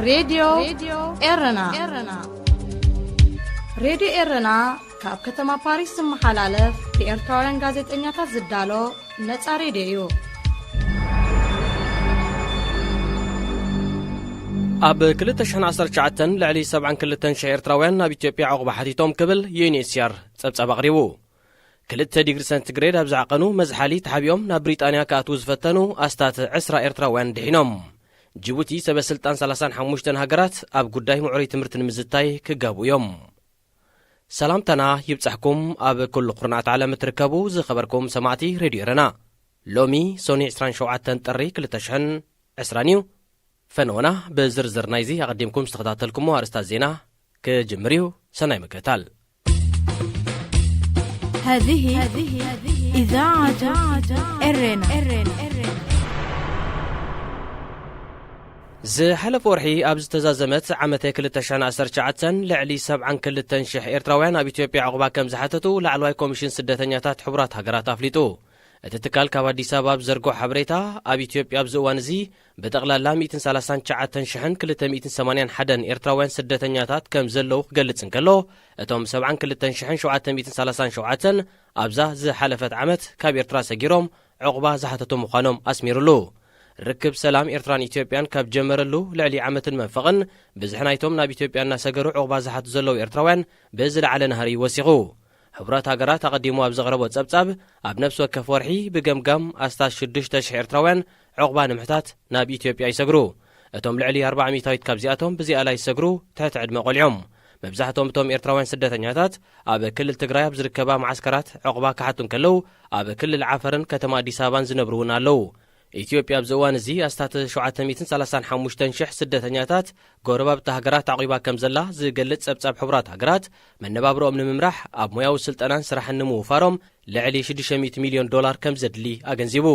ሬድዮ ኤረና። ሬድዮ ኤረና ካብ ከተማ ፓሪስ ዝመሓላለፍ ብኤርትራውያን ጋዜጠኛታት ዝዳሎ ነጻ ሬድዮ እዩ። ኣብ ክልተ ሽሕን ዓሰርተ ትሽዓተን ልዕሊ ሰብዓን ክልተን ሽሕ ኤርትራውያን ናብ ኢትዮጵያ ዕቑባ ሓቲቶም ክብል ዩ ኤን ኤች ሲ ኣር ጸብጻብ ኣቕሪቡ። ክልተ ዲግሪ ሰንቲግሬድ ኣብ ዝዓቐኑ መዝሓሊ ተሓቢኦም ናብ ብሪጣንያ ክኣትዉ ዝፈተኑ ኣስታት ዕስራ ኤርትራውያን ድሒኖም። ጅቡቲ ሰበ ስልጣን ሰላሳን ሓሙሽተን ሃገራት ኣብ ጉዳይ ምዕሩይ ትምህርቲ ንምዝታይ ክጋቡ እዮም። ሰላምታና ይብጻሕኩም ኣብ ኩሉ ኩርናዓት ዓለም እትርከቡ ዝኸበርኩም ሰማዕቲ ሬድዮ ኤረና። ሎሚ ሶኒ ዕስራን ሸውዓተን ጥሪ ክልተ ሽሕን ዕስራን እዩ። ፈነወና ብዝርዝር ናይዚ ኣቐዲምኩም ዝተኸታተልኩሞ ኣርእስታት ዜና ክጅምር እዩ። ሰናይ ምክትታል። هذه إذاعة إرينا. ዝሓለፈ ወርሒ ኣብ ዝተዛዘመት ዓመተ ክልተ ሽሕን ዓሰርተ ትሽዓተን ልዕሊ ሰብዓን ክልተን ሽሕ ኤርትራውያን ኣብ ኢትዮጵያ ዕቑባ ከም ዝሓተቱ ላዕለዋይ ኮሚሽን ስደተኛታት ሕቡራት ሃገራት ኣፍሊጡ። እቲ ትካል ካብ ኣዲስ ኣበባ ኣብ ዘርግሖ ሓበሬታ፣ ኣብ ኢትዮጵያ ኣብዚ እዋን እዚ ብጠቕላላ ሚእትን ሰላሳን ትሽዓተን ሽሕን ክልተ ሚእትን ሰማንያን ሓደን ኤርትራውያን ስደተኛታት ከም ዘለዉ ክገልጽ እንከሎ፣ እቶም ሰብዓን ክልተን ሽሕን ሸውዓተ ሚእትን ሰላሳን ሸውዓተን ኣብዛ ዝሓለፈት ዓመት ካብ ኤርትራ ሰጊሮም ዕቑባ ዝሓተቱ ምዃኖም ኣስሚሩሉ። ርክብ ሰላም ኤርትራን ኢትዮጵያን ካብ ጀመረሉ ልዕሊ ዓመትን መንፈቕን፣ ብዝሒ ናይቶም ናብ ኢትዮጵያ እናሰገሩ ዕቑባ ዝሓቱ ዘለዉ ኤርትራውያን ብዝለዓለ ናህሪ ወሲኹ። ሕቡራት ሃገራት ኣቐዲሙ ኣብ ዘቕረቦ ጸብጻብ፣ ኣብ ነፍሲ ወከፍ ወርሒ ብገምጋም ኣስታት ሽዱሽተ ሽሕ ኤርትራውያን ዕቑባ ንምሕታት ናብ ኢትዮጵያ ይሰግሩ። እቶም ልዕሊ ኣርባዓ ሚእታዊት ካብዚኣቶም ብዚኣላ ይሰግሩ ትሕቲ ዕድመ ቆልዑ እዮም። መብዛሕትኦም እቶም ኤርትራውያን ስደተኛታት ኣብ ክልል ትግራይ ኣብ ዝርከባ መዓስከራት ዕቑባ ክሓቱ እንከለዉ፣ ኣብ ክልል ዓፈርን ከተማ ኣዲስ ኣበባን ዝነብሩ እውን ኣለዉ። ኢትዮጵያ ኣብዚ እዋን እዚ ኣስታት ሸውዓተ ሚእትን ሰላሳን ሓሙሽተን ሽሕ ስደተኛታት ጎረባብቲ ሃገራት ኣዕቒባ ከም ዘላ ዝገልጽ ጸብጻብ ሕቡራት ሃገራት፣ መነባብሮኦም ንምምራሕ ኣብ ሞያዊ ስልጠናን ስራሕን ንምውፋሮም ልዕሊ ሽዱሽተ ሚእቲ ሚልዮን ዶላር ከም ዘድሊ ኣገንዚቡ።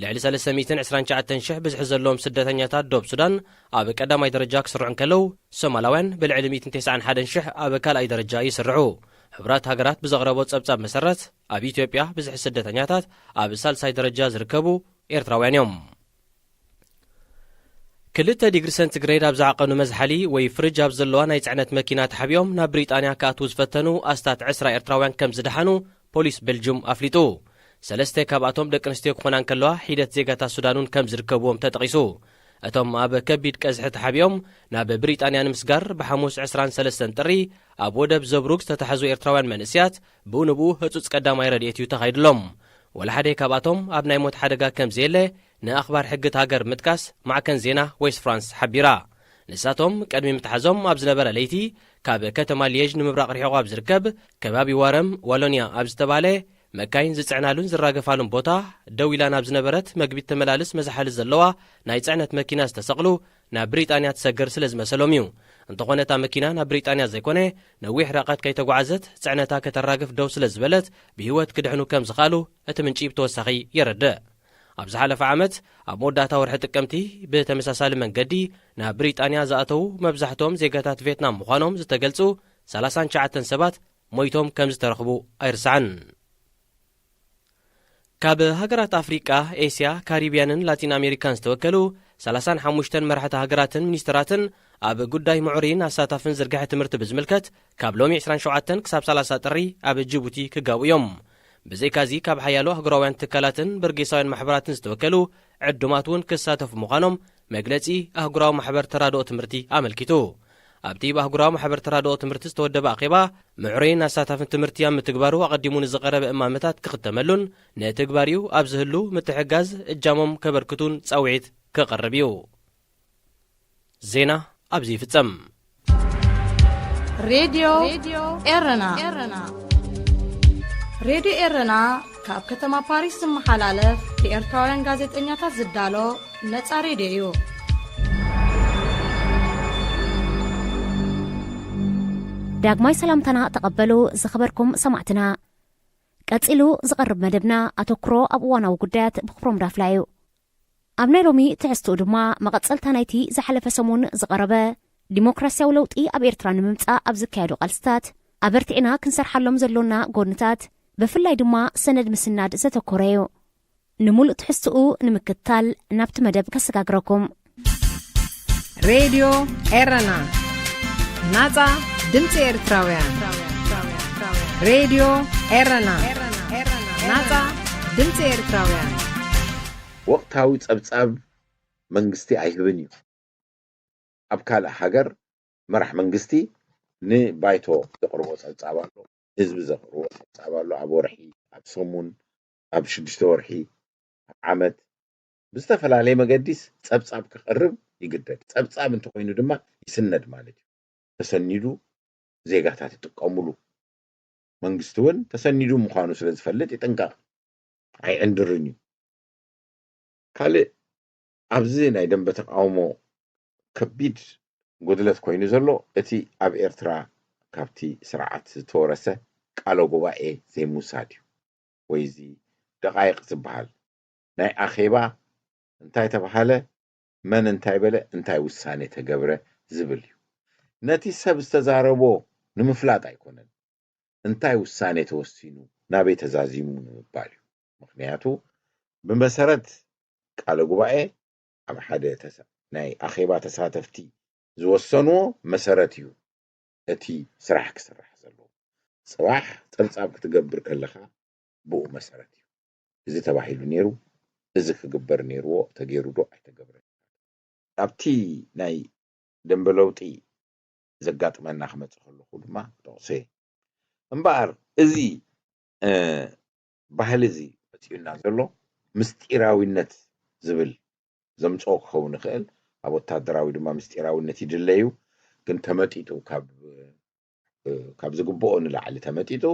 ልዕሊ ሰለስተ ሚእትን ዕስራን ትሽዓተን ሽሕ ብዝሒ ዘለዎም ስደተኛታት ዶብ ሱዳን ኣብ ቀዳማይ ደረጃ ክስርዑ እንከለዉ፣ ሶማላውያን ብልዕሊ ሚእትን ተስዓን ሓደን ሽሕ ኣብ ካልኣይ ደረጃ ይስርዑ። ሕቡራት ሃገራት ብዘቕረቦ ጸብጻብ መሰረት፣ ኣብ ኢትዮጵያ ብዝሒ ስደተኛታት ኣብ ሳልሳይ ደረጃ ዝርከቡ ኤርትራውያን እዮም። ክልተ ዲግሪ ሰንቲግሬድ ኣብ ዝዓቐኑ መዝሓሊ ወይ ፍርጅ ኣብ ዘለዋ ናይ ጽዕነት መኪና ተሓቢኦም ናብ ብሪጣንያ ክኣትዉ ዝፈተኑ ኣስታት ዕስራ ኤርትራውያን ከም ዝደሓኑ ፖሊስ ቤልጅዩም ኣፍሊጡ። ሰለስተ ካብኣቶም ደቂ ኣንስትዮ ክኾና እንከለዋ፣ ሒደት ዜጋታት ሱዳን እውን ከም ዝርከብዎም ተጠቒሱ። እቶም ኣብ ከቢድ ቀዝሒ ተሓቢኦም ናብ ብሪጣንያ ንምስጋር ብሓሙስ ዕስራን ሰለስተን ጥሪ ኣብ ወደብ ዘብሩግ ዝተታሕዙ ኤርትራውያን መንእስያት ብኡ ንብኡ ህጹጽ ቀዳማይ ረድኤት እዩ ተኻይድሎም። ወላ ሓደ ካብኣቶም ኣብ ናይ ሞት ሓደጋ ከም ዘየለ ንኣኽባር ሕጊ እታ ሃገር ምጥቃስ ማዕከን ዜና ዌስት ፍራንስ ሓቢራ። ንሳቶም ቅድሚ ምትሓዞም ኣብ ዝነበረ ለይቲ ካብ ከተማ ሊየዥ ንምብራቕ ርሒቑ ኣብ ዝርከብ ከባቢ ዋረም ዋሎንያ ኣብ ዝተባህለ መካይን ዝጽዕናሉን ዝራገፋሉን ቦታ ደው ኢላ ናብ ዝነበረት መግቢ እተመላልስ መዝሓሊ ዘለዋ ናይ ጽዕነት መኪና ዝተሰቕሉ ናብ ብሪጣንያ ትሰግር ስለ ዝመሰሎም እዩ። እንተኾነ እታ መኪና ናብ ብሪጣንያ ዘይኮነ ነዊሕ ርሕቀት ከይተጓዓዘት ጽዕነታ ከተራግፍ ደው ስለ ዝበለት ብህይወት ክድሕኑ ከም ዝኸኣሉ እቲ ምንጪ ብተወሳኺ የረድእ። ኣብ ዝሓለፈ ዓመት ኣብ መወዳእታ ወርሒ ጥቅምቲ ብተመሳሳሊ መንገዲ ናብ ብሪጣንያ ዝኣተዉ መብዛሕትኦም ዜጋታት ቬትናም ምዃኖም ዝተገልጹ ሰላሳን ትሽዓተን ሰባት ሞይቶም ከም ዝተረኽቡ ኣይርሳዕን። ካብ ሃገራት ኣፍሪቃ፣ ኤስያ፣ ካሪብያንን ላቲን ኣሜሪካን ዝተወከሉ ሰላሳን ሓሙሽተን መራሕቲ ሃገራትን ሚኒስትራትን ኣብ ጉዳይ ምዕሩይን ኣሳታፍን ዝርግሐ ትምህርቲ ብዝምልከት ካብ ሎሚ ዕስራን ሸውዓተን ክሳብ ሰላሳ ጥሪ ኣብ ጅቡቲ ክጋቡ እዮም። ብዘይካዚ ካብ ሓያሎ ኣህጉራውያን ትካላትን በርጌሳውያን ማሕበራትን ዝተወከሉ ዕዱማት እውን ክሳተፉ ምዃኖም መግለጺ ኣህጉራዊ ማሕበር ተራድኦ ትምህርቲ ኣመልኪቱ። ኣብቲ ብኣህጉራዊ ማሕበር ተራድኦ ትምህርቲ ዝተወደበ ኣኼባ፣ ምዕሩይን ኣሳታፍን ትምህርቲ ኣብ ምትግባሩ ኣቐዲሙ ንዝቐረበ እማመታት ክኽተመሉን ንትግባሪኡ ኣብ ዝህሉ ምትሕጋዝ እጃሞም ከበርክቱን ጻውዒት ክቐርብ እዩ። ዜና ኣብዚ ይፍጸም። ሬድዮ ኤረና። ሬድዮ ኤረና ካብ ከተማ ፓሪስ ዝመሓላለፍ ብኤርትራውያን ጋዜጠኛታት ዝዳሎ ነጻ ሬድዮ እዩ። ዳግማይ ሰላምታና ተቐበሉ ዝኸበርኩም ሰማዕትና። ቀጺሉ ዝቐርብ መደብና ኣተኩሮ ኣብ እዋናዊ ጉዳያት ብክብሮም ዳፍላ እዩ። ኣብ ናይ ሎሚ ትሕዝትኡ ድማ መቐጸልታ ናይቲ ዝሓለፈ ሰሙን ዝቐረበ ዲሞክራስያዊ ለውጢ ኣብ ኤርትራ ንምምጻእ ኣብ ዝካየዱ ቃልስታት ኣበርቲዕና ክንሰርሓሎም ዘሎና ጎድንታት፣ ብፍላይ ድማ ሰነድ ምስናድ ዘተኮረ እዩ። ንምሉእ ትሕዝትኡ ንምክትታል ናብቲ መደብ ከሰጋግረኩም። ሬድዮ ኤረና፣ ናጻ ድምጺ ኤርትራውያን። ሬድዮ ኤረና፣ ናጻ ድምጺ ኤርትራውያን። ወቕታዊ ጸብጻብ መንግስቲ ኣይህብን እዩ። ኣብ ካልእ ሃገር መራሕ መንግስቲ ንባይቶ ዘቕርቦ ጸብጻብ ኣሎ፣ ህዝቢ ዘቕርቦ ጸብጻብ ኣሎ። ኣብ ወርሒ፣ ኣብ ሰሙን፣ ኣብ ሽዱሽተ ወርሒ፣ ኣብ ዓመት ብዝተፈላለየ መገዲስ ጸብጻብ ክቐርብ ይግደድ። ጸብጻብ እንተኾይኑ ድማ ይስነድ ማለት እዩ። ተሰኒዱ ዜጋታት ይጥቀሙሉ። መንግስቲ እውን ተሰኒዱ ምዃኑ ስለ ዝፈልጥ ይጥንቀቕ፣ ኣይዕንድርን እዩ። ካልእ ኣብዚ ናይ ደንበ ተቃውሞ ከቢድ ጉድለት ኮይኑ ዘሎ እቲ ኣብ ኤርትራ ካብቲ ስርዓት ዝተወረሰ ቃለ ጉባኤ ዘይምውሳድ እዩ። ወይ እዚ ደቓይቕ ዝበሃል ናይ ኣኼባ እንታይ ተባሃለ፣ መን እንታይ በለ፣ እንታይ ውሳኔ ተገብረ ዝብል እዩ። ነቲ ሰብ ዝተዛረቦ ንምፍላጥ ኣይኮነን፣ እንታይ ውሳኔ ተወሲኑ፣ ናበይ ተዛዚሙ ንምባል እዩ። ምኽንያቱ ብመሰረት ቃለ ጉባኤ ኣብ ሓደ ተሳ- ናይ ኣኼባ ተሳተፍቲ ዝወሰንዎ መሰረት እዩ እቲ ስራሕ ክስራሕ ዘለዎ። ጽባሕ ጸብጻብ ክትገብር ከለኻ ብኡ መሰረት እዩ። እዚ ተባሂሉ ነይሩ፣ እዚ ክግበር ነይርዎ፣ ተገይሩ ዶ ኣይተገብረን? ኣብቲ ናይ ደንበ ለውጢ ዘጋጥመና ክመጽእ ከለኹ ድማ ክጠቕሶ እየ። እምበኣር እዚ እ፣ ባህሊ እዚ መጺኡና ዘሎ ምስጢራዊነት ዝብል ዘምጽኦ ክኸውን ይኽእል። ኣብ ወታደራዊ ድማ ምስጢራዊነት ይድለ እዩ፣ ግን ተመጢጡ ካብ እ፣ ካብ ዝግብኦ ንላዕሊ ተመጢጡ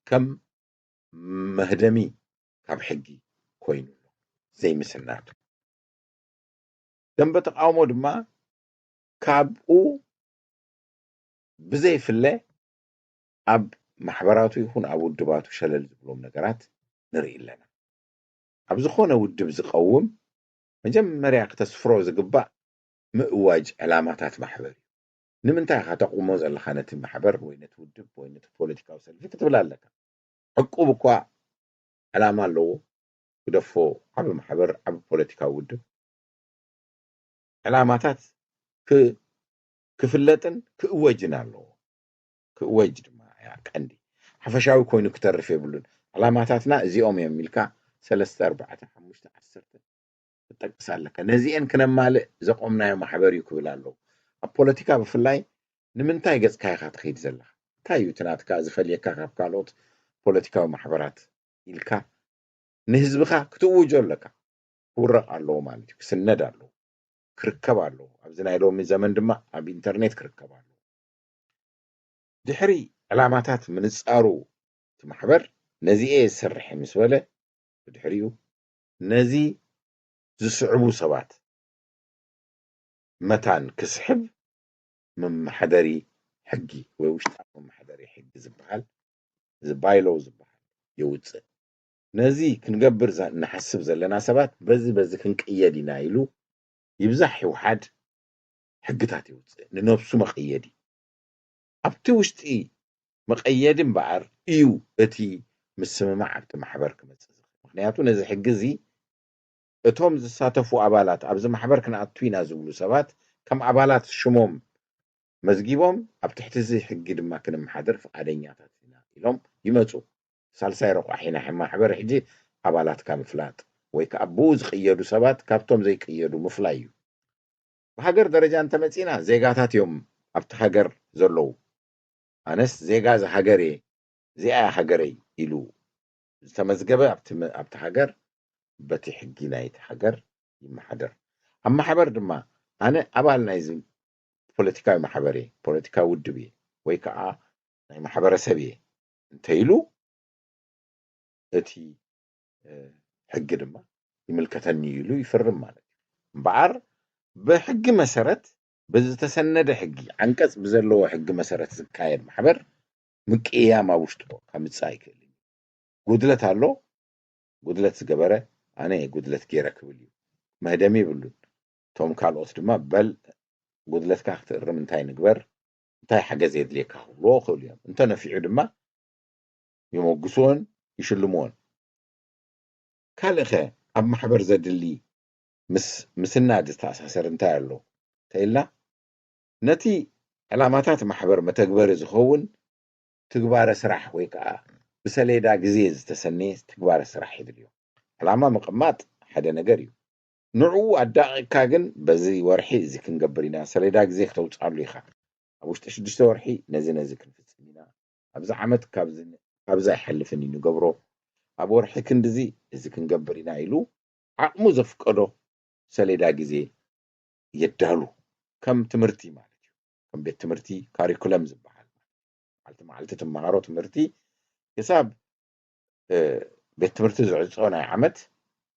ከም መህደሚ ካብ ሕጊ ኮይኑ ኣሎ ዘይምስናዱ። ደንበ ተቃውሞ ድማ ካብኡ ብዘይፍለ ኣብ ማሕበራቱ ይኹን ኣብ ውድባቱ ሸለል ዝብሎም ነገራት ንርኢ ኣለና። ኣብ ዝኾነ ውድብ ዝቐውም መጀመርያ ክተስፍሮ ዝግባእ ምእዋጅ ዕላማታት ማሕበር እዩ። ንምንታይ ኢኻ ተቑሞ ዘለኻ ነቲ ማሕበር ወይ ነቲ ውድብ ወይ ነቲ ፖለቲካዊ ሰልፊ ክትብል ኣለካ። ዕቁብ እኳ ዕላማ ኣለዎ፣ ግደፎ ዓቢ ማሕበር ዓቢ ፖለቲካዊ ውድብ ዕላማታት ክ- ክፍለጥን ክእወጅን ኣለዎ። ክእወጅ ድማ እያ ቀንዲ። ሓፈሻዊ ኮይኑ ክተርፍ የብሉን። ዕላማታትና እዚኦም እዮም ኢልካ ሰለስተ ኣርባዕተ ሓሙሽተ ዓሰርተ ክትጠቅስ ኣለካ። ነዚኤን ክነማልእ ዘቆምናዮ ማሕበር እዩ ክብል ኣለዎ። ኣብ ፖለቲካ ብፍላይ ንምንታይ ገጽካ ኢኻ ትኸይድ ዘለኻ? እንታይ እዩ እቲ ናትካ ዝፈልየካ ካብ ካልኦት ፖለቲካዊ ማሕበራት ኢልካ ንህዝብኻ ክትእውጆ ኣለካ። ክውረቕ ኣለዎ ማለት እዩ፣ ክስነድ ኣለዎ፣ ክርከብ ኣለዎ። ኣብዚ ናይ ሎሚ ዘመን ድማ ኣብ ኢንተርኔት ክርከብ ኣለዎ። ድሕሪ ዕላማታት ምንጻሩ እቲ ማሕበር ነዚኤ ዝሰርሕ ምስ በለ ብድሕሪኡ ነዚ ዝስዕቡ ሰባት መታን ክስሕብ መመሓደሪ ሕጊ ወይ ውሽጣዊ መመሓደሪ ሕጊ ዝበሃል እዚ ባይሎው ዝበሃል የውፅእ። ነዚ ክንገብር ንሓስብ ዘለና ሰባት በዚ በዚ ክንቅየድ ኢና ኢሉ ይብዛሕ ይውሓድ ሕግታት የውፅእ። ንነብሱ መቐየዲ ኣብቲ ውሽጢ መቐየዲ እምበኣር እዩ እቲ ምስምማዕ ኣብቲ ማሕበር ክመፅእ ዝኽእል። ምክንያቱ ነዚ ሕጊ እዚ እቶም ዝሳተፉ ኣባላት ኣብዚ ማሕበር ክንኣቱ ኢና ዝብሉ ሰባት ከም ኣባላት ሽሞም መዝጊቦም ኣብ ትሕቲ እዚ ሕጊ ድማ ክንመሓደር ፍቓደኛታት ኢና ኢሎም ይመፁ። ሳልሳይ ረቋሒ ናይ ማሕበር ሕጂ ኣባላትካ ምፍላጥ ወይ ከዓ ብኡ ዝቅየዱ ሰባት ካብቶም ዘይቅየዱ ምፍላይ እዩ። ብሃገር ደረጃ እንተመፂና ዜጋታት እዮም ኣብቲ ሃገር ዘለዉ። ኣነስ ዜጋ እዚ ሃገር እየ፣ እዚኣ እያ ሃገረይ ኢሉ ዝተመዝገበ ኣብቲ መ- ኣብቲ ሃገር በቲ ሕጊ ናይቲ ሃገር ይመሓደር። ኣብ ማሕበር ድማ ኣነ ኣባል ናይዚ ፖለቲካዊ ማሕበር እየ፣ ፖለቲካዊ ውድብ እየ ወይ ከዓ ናይ ማሕበረሰብ እየ እንተኢሉ እቲ ሕጊ ድማ ይምልከተኒ ኢሉ ይፍርም ማለት እዩ። እምበኣር ብሕጊ መሰረት ብዝተሰነደ ሕጊ ዓንቀፅ ብዘለዎ ሕጊ መሰረት ዝካየድ ማሕበር ምቅያም ኣብ ውሽጡ ከምፅእ ኣይክእልን እዩ። ጉድለት ኣሎ፣ ጉድለት ዝገበረ ኣነ ጉድለት ገይረ ክብል እዩ። መህደሚ ይብሉን። እቶም ካልኦት ድማ በል ጉድለትካ ክትእርም እንታይ ንግበር እንታይ ሓገዝ የድልየካ ክብልዎ ይኽእሉ እዮም። እንተነፊዑ ድማ የሞግስዎን ይሽልምዎን። ካልእኸ ኣብ ማሕበር ዘድሊ ምስ ምስናድ ዝተኣሳሰር እንታይ ኣሎ? ተኢልና፣ ነቲ ዕላማታት ማሕበር መተግበሪ ዝኸውን ትግባረ ስራሕ ወይ ከዓ ብሰሌዳ ግዜ ዝተሰነየ ትግባረ ስራሕ የድልዮ። ዕላማ ምቕማጥ ሓደ ነገር እዩ። ንዕኡ ኣዳቒቕካ ግን በዚ ወርሒ እዚ ክንገብር ኢና፣ ሰሌዳ ግዜ ክተውፅኣሉ ኢኻ። ኣብ ውሽጢ ሽዱሽተ ወርሒ ነዚ ነዚ ክንፍፅም ኢና፣ ኣብዚ ዓመት ካብዚ ካብዚ ኣይሓልፍን እዩ ንገብሮ፣ ኣብ ወርሒ ክንድዚ እዚ ክንገብር ኢና ኢሉ ዓቕሙ ዘፍቀዶ ሰሌዳ ግዜ የዳሉ። ከም ትምህርቲ ማለት እዩ። ከም ቤት ትምህርቲ ካሪኩለም ዝበሃል መዓልቲ መዓልቲ ትመሃሮ ትምህርቲ ክሳብ ቤት ትምህርቲ ዝዕፆ ናይ ዓመት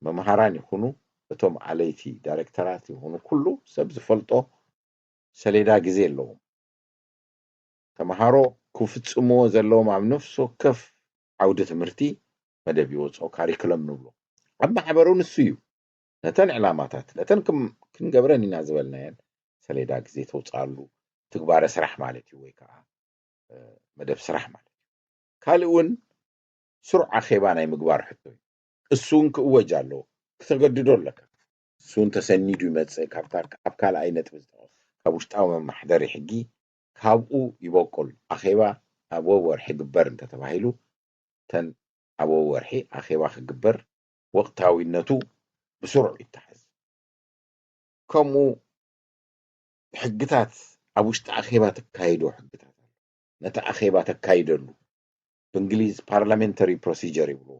መምሃራን ይኹኑ እቶም ኣለይቲ ዳይሬክተራት ይኹኑ ኩሉ ሰብ ዝፈልጦ ሰሌዳ ግዜ ኣለዎም። ተምሃሮ ክፍፅምዎ ዘለዎም ኣብ ነፍሲ ወከፍ ዓውዲ ትምህርቲ መደብ ይወፅኦ ካሪክለም ንብሎ። ኣብ ማሕበሩ ንሱ እዩ ነተን ዕላማታት ነተን ክንገብረን ኢና ዝበልናየን ሰሌዳ ግዜ ተውፅኣሉ ትግባረ ስራሕ ማለት እዩ ወይ ከዓ መደብ ስራሕ ማለት እዩ። ካልእ እውን ስሩዕ ኣኼባ ናይ ምግባር ሕቶ እዩ። እሱ እውን ክእወጅ ኣለዎ፣ ክተገድዶ ኣለካ። እሱ እውን ተሰኒዱ ይመፅእ ካብታ ኣብ ካልኣይ ነጥቢ ዝጠቐሱ ካብ ውሽጣዊ መማሕደሪ ሕጊ ካብኡ ይበቁል። ኣኼባ ኣብ ወርሒ ግበር እንተተባሂሉ እተን ኣብ ወርሒ ኣኼባ ክግበር ወቕታዊነቱ ብስሩዕ ይተሓዝ። ከምኡ ሕግታት ኣብ ውሽጢ ኣኼባ ተካይዶ ሕግታት ኣሎ። ነቲ ኣኼባ ተካይደሉ ብእንግሊዝ ፓርላሜንተሪ ፕሮሲጀር ይብልዎ።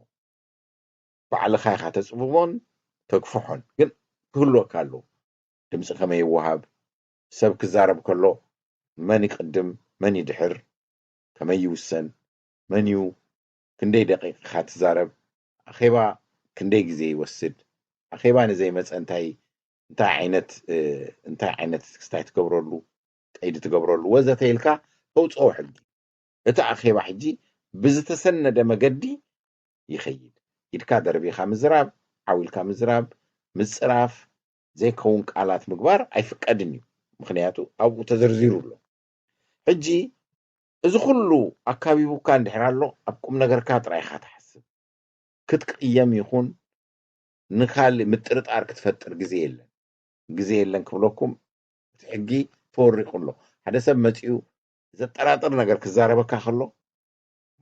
ባዕልኻ ኢኻ ተፅብቦን ተግፍሖን ግን ክህልወካ ኣለዎ። ድምፂ ከመይ ይወሃብ፣ ሰብ ክዛረብ ከሎ መን ይቅድም መን ይድሕር፣ ከመይ ይውሰን፣ መን እዩ፣ ክንደይ ደቂቅ ኢኻ ትዛረብ፣ ኣኼባ ክንደይ ግዜ ይወስድ፣ ኣኼባ ንዘይመፀ እንታይ እንታይ ዓይነት እንታይ ዓይነት ክስታይ ትገብረሉ፣ ቀይዲ ትገብረሉ ወዘተ ኢልካ ተውፅኦ ሕጊ። እቲ ኣኼባ ሕጂ ብዝተሰነደ መገዲ ይኸይድ። ኢድካ ደርቢኻ ምዝራብ፣ ዓው ኢልካ ምዝራብ፣ ምፅራፍ፣ ዘይከውን ቃላት ምግባር ኣይፍቀድን እዩ። ምኽንያቱ ኣብኡ ተዘርዚሩ ኣሎ። ሕጂ እዚ ኩሉ ኣካቢቡካ እንድሕር ኣሎ ኣብ ቁም ነገርካ ጥራይ ኢኻ ትሓስብ። ክትቅየም ይኹን ንኻልእ ምጥርጣር ክትፈጥር ግዜ የለን። ግዜ የለን ክብለኩም እቲ ሕጊ ተወሪቑ ኣሎ። ሓደ ሰብ መፂኡ ዘጠራጥር ነገር ክዛረበካ ከሎ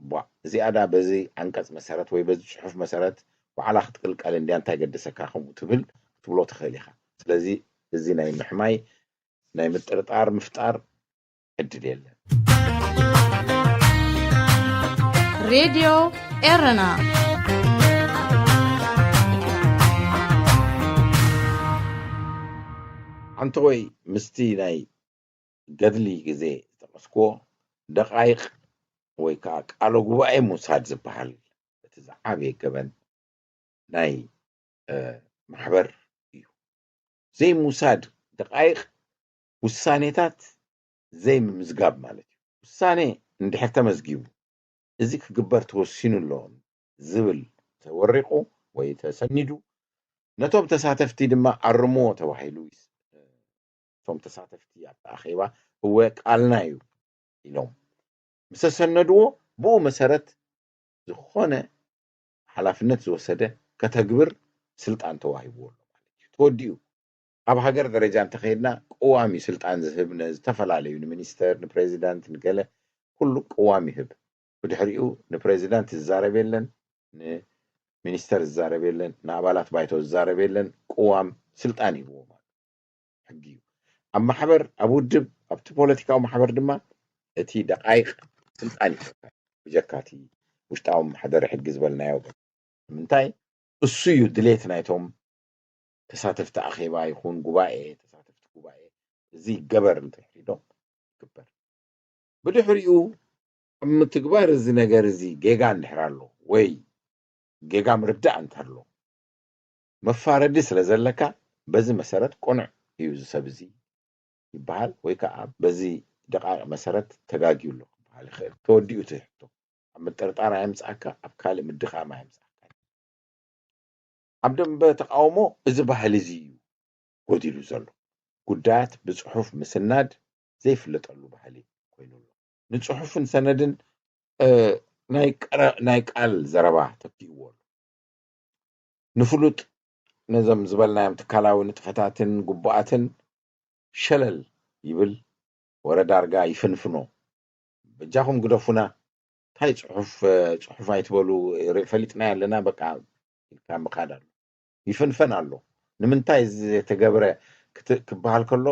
ቧ እዚኣ ዳ በዚ ዓንቀፅ መሰረት ወይ በዚ ፅሑፍ መሰረት ባዕላ ክትቅልቀል እንድያ እንታይ ገደሰካ ከምኡ ትብል ክትብሎ ትኽእል ኢኻ። ስለዚ እዚ ናይ ምሕማይ ናይ ምጥርጣር ምፍጣር ዕድል የለን። ሬድዮ ኤረና ኣንተወይ ምስቲ ናይ ገድሊ ግዜ ዝጠቐስክዎ ደቓይቕ ወይ ከዓ ቃሎ ጉባኤ ምውሳድ ዝበሃል እቲ ዝዓበየ ገበን ናይ ማሕበር እዩ። ዘይምውሳድ ደቓይቕ ውሳኔታት ዘይምምዝጋብ ማለት እዩ። ውሳኔ እንድሕር ተመዝጊቡ እዚ ክግበር ተወሲኑ ኣሎ ዝብል ተወሪቑ ወይ ተሰኒዱ ነቶም ተሳተፍቲ ድማ ኣርምዎ ተባሂሉ እቶም ተሳተፍቲ ኣብቲ ኣኼባ እወ ቃልና እዩ ኢሎም ምሰሰነድዎ ብኡ መሰረት ዝኾነ ሓላፍነት ዝወሰደ ከተግብር ስልጣን ተዋሂብዎ ኣሎ ማለት እዩ። ተወዲኡ ኣብ ሃገር ደረጃ እንተኸይድና ቅዋም እዩ ስልጣን ዝህብ ንዝተፈላለዩ ንሚኒስተር ንፕሬዚዳንት ንገለ ኩሉ ቅዋም ይህብ። ብድሕሪኡ ንፕሬዚዳንት ዝዛረብ የለን፣ ንሚኒስተር ዝዛረብ የለን፣ ንኣባላት ባይቶ ዝዛረብ የለን። ቅዋም ስልጣን ይህብዎ ማለት ሕጊ እዩ። ኣብ ማሕበር ኣብ ውድብ ኣብቲ ፖለቲካዊ ማሕበር ድማ እቲ ደቃይቅ ስልጣን ይፈካ ብጀካ እቲ ውሽጣዊ መሓደሪ ሕጊ ዝበልናዮ ንምንታይ እሱ እዩ ድሌት ናይቶም ተሳተፍቲ ኣኼባ ይኹን ጉባኤ ተሳተፍቲ ጉባኤ እዚ ይገበር እንተሕሪዶም ይግበር ብድሕሪኡ ኣብ ምትግባር እዚ ነገር እዚ ጌጋ እንድሕር ኣሎ ወይ ጌጋ ምርዳእ እንተሎ መፋረዲ ስለ ዘለካ በዚ መሰረት ቅኑዕ እዩ እዚ ሰብ እዚ ይበሃል ወይ ከዓ በዚ ደቃቕ መሰረት ተጋግዩ ኣሎ ክበሃል ይኽእል። ተወዲኡ እቲ ሕቶ ኣብ ምጥርጣር ኣየምፅኣካ፣ ኣብ ካልእ ምድኻም ኣየምፅኣካ። ኣብ ደንበ ተቃውሞ እዚ ባህሊ እዚ እዩ ጎዲሉ ዘሎ። ጉዳያት ብፅሑፍ ምስናድ ዘይፍለጠሉ ባህሊ ኮይኑ ኣሎ። ንፅሑፍን ሰነድን ናይ ቃል ዘረባ ተኪእዎ ኣሎ። ንፍሉጥ ነዞም ዝበልናዮም ትካላዊ ንጥፈታትን ግቡኣትን ሸለል ይብል፣ ወረ ዳርጋ ይፍንፍኖ። በጃኹም ግደፉና፣ እንታይ ጽሑፍ፣ ጽሑፍ ኣይትበሉ፣ ር-፣ ፈሊጥና ኣለና፣ በቃ ኢልካ ምኻድ ኣሎ። ይፍንፈን ኣሎ። ንምንታይ እዚ ዘይተገብረ ክት-፣ ክበሃል ከሎ፣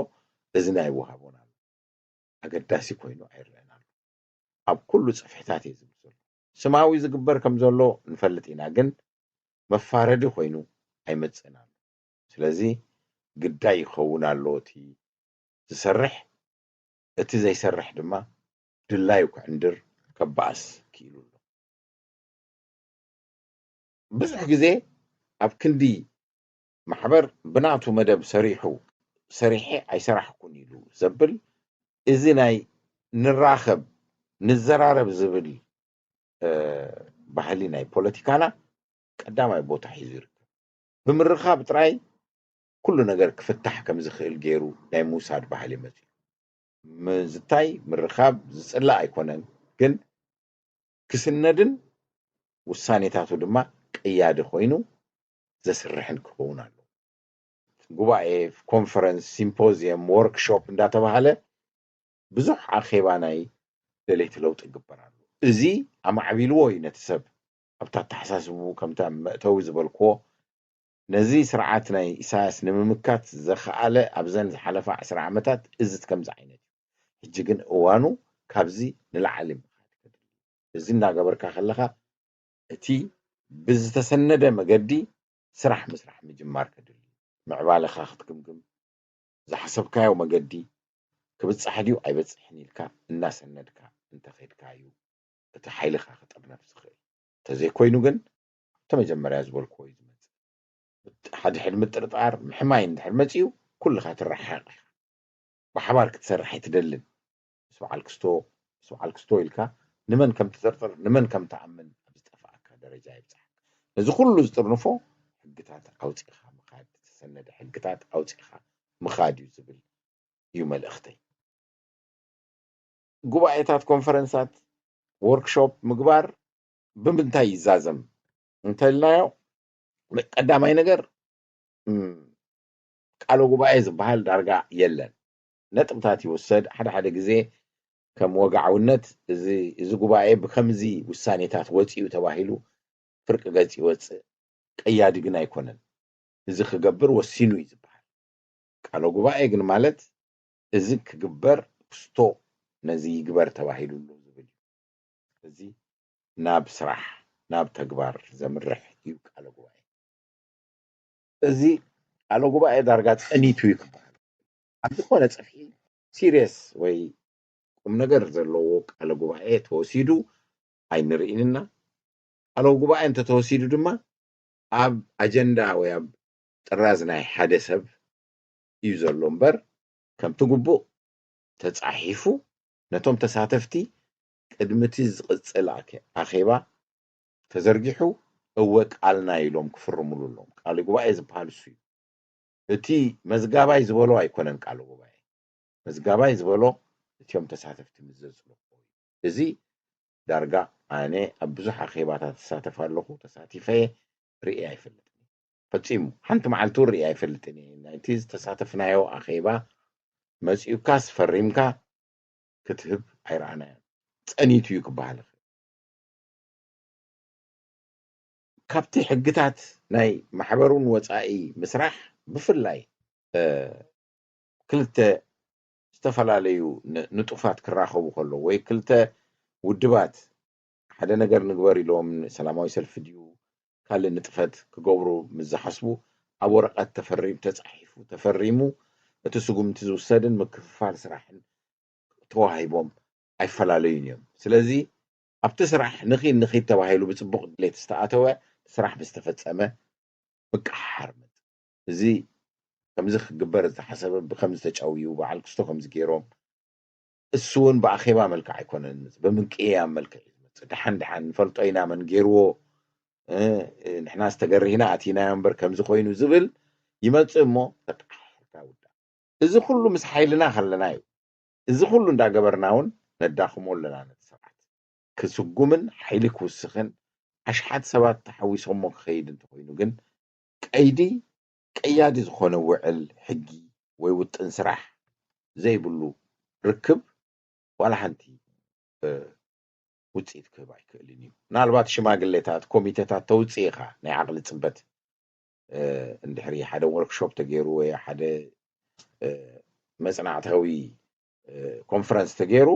እዚ ናይ ወሃቦን ኣሎ። ኣገዳሲ ኮይኑ ኣይረኣን ኣሎ። ኣብ ኩሉ ጽፍሕታት እየ ዝብል ዘሎ። ስማዊ ዝግበር ከም ዘሎ ንፈልጥ ኢና፣ ግን መፋረዲ ኮይኑ ኣይመጽእን ኣሎ። ስለዚ ግዳይ ይኸውን ኣሎ እቲ ዝሰርሕ፣ እቲ ዘይሰርሕ ድማ ድላዩ ክዕንድር ከባእስ ክኢሉ ኣሎ። ብዙሕ ግዜ ኣብ ክንዲ ማሕበር ብናቱ መደብ ሰሪሑ፣ ሰሪሐ ኣይሰራሕኩን ኢሉ ዘብል፣ እዚ ናይ ንራኸብ፣ ንዘራረብ ዝብል፣ እ፣ ባህሊ ናይ ፖለቲካና ቀዳማይ ቦታ ሒዙ ይርከብ። ብምርኻብ ጥራይ ኩሉ ነገር ክፍታሕ ከም ዝኽእል ገይሩ ናይ ምውሳድ ባህሊ መጺኡ። ምዝታይ፣ ምርኻብ ዝጽላእ ኣይኮነን፣ ግን ክስነድን ውሳኔታቱ ድማ ቀያዲ ኮይኑ ዘስርሕን ክኸውን ኣለዎ። ጉባኤ፣ ኮንፈረንስ፣ ሲምፖዚየም፣ ወርክሾፕ እንዳተባሃለ ብዙሕ ኣኼባ ናይ ደለይቲ ለውጢ ይግበር ኣሎ። እዚ ኣማዕቢልዎ እዩ ነቲ ሰብ። ኣብታ ኣተሓሳስብኡ ከምታ መእተዊ ዝበልክዎ፣ ነዚ ስርዓት ናይ ኢሳያስ ንምምካት ዘኸኣለ ኣብዘን ዝሓለፋ ዕስራ ዓመታት እዚ ከምዚ ዓይነት እዩ። ሕጂ ግን እዋኑ ካብዚ ንላዕሊ ምኻድ ከድሊ። እዚ እናገበርካ ከለኻ እቲ ብዝተሰነደ መገዲ ስራሕ ምስራሕ ምጅማር ከድሊ። ምዕባለኻ ክትግምግም፣ ዝሓሰብካዮ መገዲ ክብጻሕ ድዩ ኣይበጽሕን ኢልካ እናሰነድካ እንተኸድካ እዩ እቲ ሓይልኻ ክጥርነፍ ዝኽእል። እንተዘይኮይኑ ግን፣ እቲ መጀመርያ ዝበልክዎ እዩ ዝመጽእ። ሓድሕድ ምጥርጣር፣ ምሕማይ እንድሕር መጺኡ፣ ኩልኻ ትረሓቕ ኢኻ። ብሓባር ክትሰርሕ ኣይትደልን። ምስ በዓል ክስቶ፣ ምስ በዓል ክስቶ ኢልካ ንመን ከም ትጥርጥር፣ ንመን ከም ትኣምን ኣብ ዝጠፍኣካ ደረጃ ይብጽሓካ። ነዚ ኩሉ ዝጥርንፎ ሕግታት ኣውጺእኻ ምኻድ፣ ዝተሰነደ ሕግታት ኣውጺእኻ ምኻድ እዩ ዝብል እዩ መልእኽተይ። ጉባኤታት፣ ኮንፈረንሳት፣ ወርክሾፕ ምግባር ብምንታይ ይዛዘም እንተልናዮ፣ ቀዳማይ ነገር፣ እም፣ ቃለ ጉባኤ ዝበሃል ዳርጋ የለን። ነጥብታት ይውሰድ። ሓደ ሓደ ግዜ ከም ወግዓውነት እዚ፣ እዚ ጉባኤ ብከምዚ ውሳኔታት ወጺኡ ተባሂሉ ፍርቂ ገጽ ይወጽእ። ቀያዲ ግን ኣይኮነን። እዚ ክገብር ወሲኑ እዩ ዝበሃል። ቃለ ጉባኤ ግን ማለት እዚ ክግበር ክስቶ ነዚ ይግበር ተባሂሉ ኣሎ ዝብል እዩ። እዚ ናብ ስራሕ፣ ናብ ተግባር ዘምርሕ እዩ ቃለ ጉባኤ። እዚ ቃለ ጉባኤ ዳርጋ ጸኒቱ እዩ ክበሃል። ኣብ ዝኾነ ጽፍሒ ሲሪየስ ወይ ቁም ነገር ዘለዎ ቃለ ጉባኤ ተወሲዱ ኣይንርኢንና። ቃለ ጉባኤ እንተተወሲዱ ድማ ኣብ ኣጀንዳ ወይ ኣብ ጥራዝ ናይ ሓደ ሰብ እዩ ዘሎ እምበር፣ ከምቲ ግቡእ ተጻሒፉ ነቶም ተሳተፍቲ ቅድሚ እቲ ዝቕጽል ኣኬ-፣ ኣኼባ ተዘርጊሑ እወ ቃልና ኢሎም ክፍርሙሉ ኣለዎም። ቃለ ጉባኤ ዝበሃል እሱ እዩ። እቲ መዝጋባይ ዝበሎ ኣይኮነን ቃለ ጉባኤ። መዝጋባይ ዝበሎ እቲኦም ተሳተፍቲ ምስ ዘጽደቑ እዩ። እዚ ዳርጋ ኣነ ኣብ ብዙሕ ኣኼባታት እሳተፍ ኣለኹ፣ ተሳቲፈ ርእየ ኣይፈልጥን። ፈጺሙ ሓንቲ መዓልቲ እውን ርእየ ኣይፈልጥን እየ። ናይቲ ዝተሳተፍናዮ ኣኼባ መጺኡካስ ፈሪምካ ክትህብ ኣይረኣናዮን። ጸኒቱ እዩ ክበሃል ይኽእል። ካብቲ ሕግታት ናይ ማሕበሩን ወጻኢ ምስራሕ ብፍላይ፣ እ፣ ክልተ ዝተፈላለዩ ን-፣ ንጡፋት ክራኸቡ ከለዉ ወይ ክልተ ውድባት ሓደ ነገር ንግበር ኢሎም ሰላማዊ ሰልፊ ድዩ ካልእ ንጥፈት ክገብሩ ምስ ዝሓስቡ ኣብ ወረቐት ተፈሪም-፣ ተጻሒፉ፣ ተፈሪሙ እቲ ስጉምቲ ዝውሰድን ምክፍፋል ስራሕን ተዋሂቦም ኣይፈላለዩን እዮም። ስለዚ ኣብቲ ስራሕ ንኺድ ንኺድ ተባሂሉ ብጽቡቕ ድሌት ዝተኣተወ ስራሕ ምስ ተፈጸመ ምቅሕሓር መጽእ። እዚ ከምዚ ክግበር ዝተሓሰበ ብከምዚ ተጨውዩ፣ በዓል ክስቶ ከምዚ ገይሮም፣ እሱ እውን ብኣኼባ መልክዕ ኣይኮነን ዝመጽእ፣ ብምንቅያም መልክዕ እዩ ዝመጽእ። ደሓን ደሓን ንፈልጦ ኢና መን ገይርዎ፣ እ፣ ንሕና ዝተገሪህና ኣቲናዮ እምበር ከምዚ ኮይኑ ዝብል ይመጽእ እሞ ተጣሒርካ ውዳእ። እዚ ኩሉ ምስ ሓይልና ከለና እዩ። እዚ ኩሉ እንዳገበርና እውን ነዳኽሞ ኣለና ነቲ ስርዓት። ክስጉምን ሓይሊ ክውስኽን ኣሽሓት ሰባት ተሓዊሶሞ ክኸይድ እንተኾይኑ ግን ቀይዲ፣ ቀያዲ ዝኾነ ውዕል፣ ሕጊ ወይ ውጥን ስራሕ ዘይብሉ ርክብ ዋላ ሓንቲ ውፅኢት ክህብ ኣይክእልን እዩ። ምናልባት ሽማግሌታት፣ ኮሚቴታት ተውፅእ ኢኻ ናይ ዓቕሊ ፅበት እንድሕሪ ሓደ ወርክሾፕ ተገይሩ ወይ ሓደ መፅናዕታዊ ኮንፈረንስ ተገይሩ